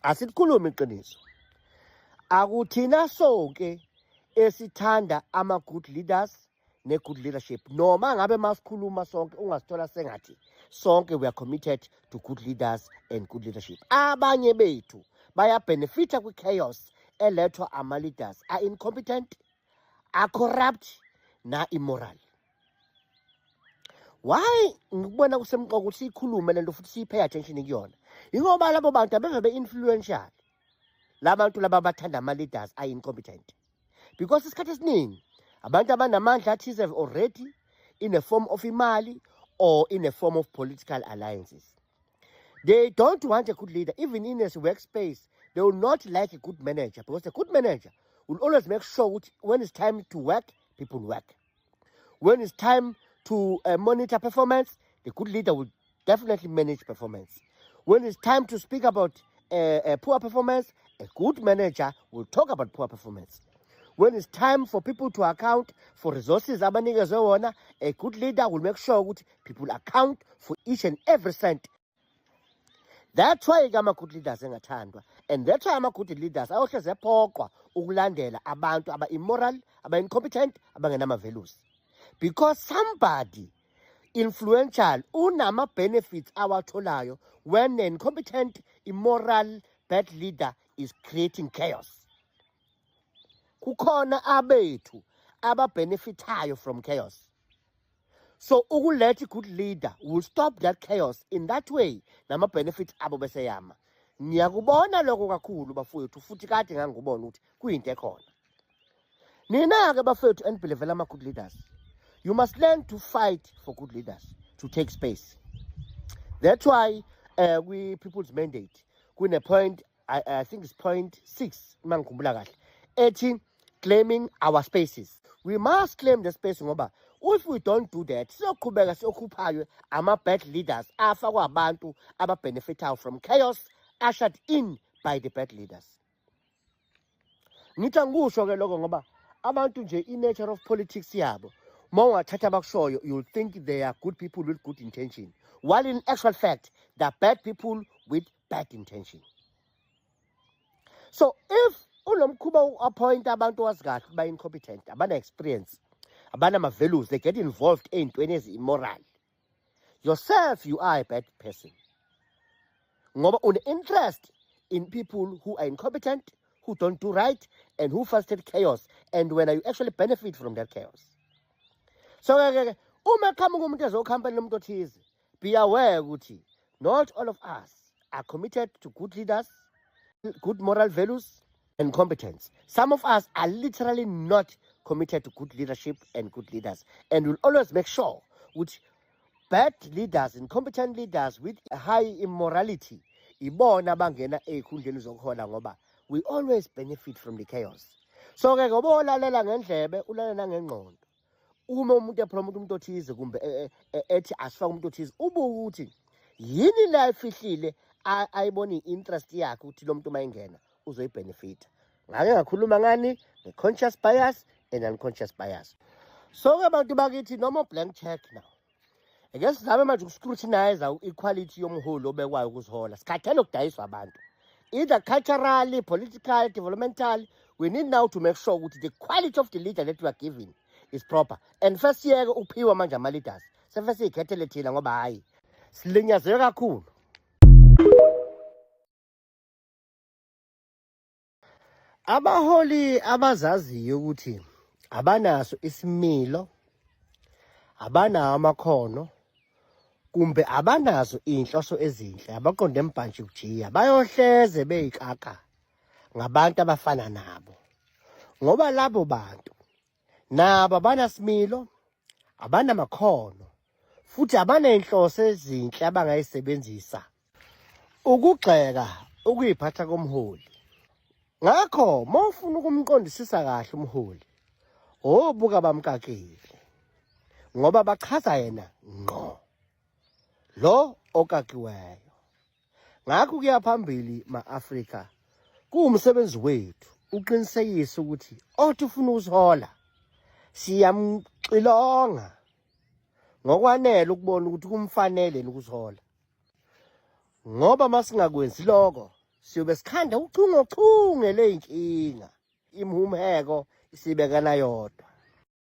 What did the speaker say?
Asilikhulume iqiniso. Akuthina sonke esithanda ama-good leaders ne-good leadership. Noma ngabe masikhuluma sonke ungasithola sengathi sonke we are committed to good leaders and good leadership. Abanye bethu bayabenefitha kwi-chaos elethwa ama-leaders a-incompetent, a-corrupt na-immoral. Why ngikubona kusemqoka ukuthi siyikhulume lento futhi siyipay attention kuyona? Ingoba labo bantu abeve be-influential, la bantu laba abathanda ama-leaders a-incompetent, because isikhathi esiningi abantu abanamandla athize already in a form of imali or in a form of political alliances, they don't want a good leader. Even in a workspace, they will not like a good manager, because a good manager will always make sure ukuthi when it's time to work, people work. When it's time to monitor performance, the good leader will definitely manage performance. When it's time to speak about poor performance, a good manager will talk about poor performance. When it's time for people to account for resources abanikezwe wona, a good leader will make sure ukuthi people account for each and every cent. That's why ke ama-good leaders engathandwa, and that's why ama-good leaders ayohleze ephoqwa ukulandela abantu aba-immoral, aba-incompetent, abangenama-values, because somebody influential unama-benefits awatholayo when an incompetent, immoral, bad leader is creating chaos. Kukhona abethu ababenefithayo from chaos. So ukuletha i-good leader will stop that chaos. In that way, nama-benefits abo beseyama. Ngiyakubona lokho kakhulu, bafowethu, futhi kade ngangikubona ukuthi kuyinto ekhona. Nina-ke bafowethu enibelievela ama-good leaders, you must learn to fight for good leaders to take space. That's why kwi-people's mandate kune-point, I think it's point 6 uma ngikhumbula kahle, ethi claiming our spaces. We must claim the space, ngoba if we don't do that, siyoqhubeka siyokhuphayo ama-bad leaders afakwa abantu ababenefitayo from chaos ushered in by the bad leaders. Ngithi angikusho-ke lokho ngoba abantu nje, i-nature of politics yabo, uma ungathatha abakushoyo, you'll think they are good people with good intention, while in actual fact they're bad people with bad intention. So if unomkhuba u-appoint abantu owazi kahle ba-incompetent, abana-experience, abanama-values, they get involved ey'ntweni ezi-immoral, yourself you are a bad person, ngoba une-interest in people who are incompetent, who don't do right and who facilitate chaos, and when you actually benefit from that chaos. So ke ke uma qhamuka umuntu ezokhampani nomuntu othize, be aware ukuthi not all of us are committed to good leaders, good moral values and competence. Some of us are literally not committed to good leadership and good leaders, and will always make sure ukuthi bad leaders, incompetent leaders with high immorality ibona abangena ey'khundleni zokuhola, ngoba we always benefit from the chaos. So ke ngoba olalela ngendlebe, ulalela nangengqondo, uma umuntu epromote umuntu othize kumbe ethi asifake umuntu othize, ubuke ukuthi yini la efihlile ayibona i-interest yakhe ukuthi lo muntu uma engena uzoyibenefitha. Ngake ngakhuluma ngani nge-conscious bias and unconscious bias. So ke bantu bakithi, no more blank check now. Ake sizame manje ukuscrutinize i-quality yomholi obekwayo ukuzihola. Sikhathele ukudayiswa abantu, either culturally, political, developmental. We need now to make sure ukuthi the quality of the leader that we are giving is proper, and first siyeke ukuphiwa manje ama-leaders, sefe siyikhethele thina, ngoba hhayi, silinyazeke kakhulu. Abaholi abazaziyo ukuthi abanaso isimilo, abanawo amakhono, kumbe abanazo iy'nhloso ezinhle, abaqonde embhantshi kujiya, bayohleze beyikaka ngabantu abafana nabo, ngoba labo bantu nabo abanasimilo, abanamakhono, futhi abaney'nhloso ezinhle abangayisebenzisa ukugxeka ukuyiphatha komholi. Ngakho uma ufuna ukumqondisisa kahle umholi, obuka bamkakile, ngoba bachaza yena ngqo lo okakiweyo. Ngakho kuya phambili, ma-Afrika, kuwumsebenzi wethu uqinisekise ukuthi othi ufuna ukusihola siyamxilonga ngokwanele ukubona ukuthi kumfanele ukusihola, ngoba masingakwenzi lokho Siyobe sikhanda uchungochunge ley'nkinga, imhumheko isibekana yodwa.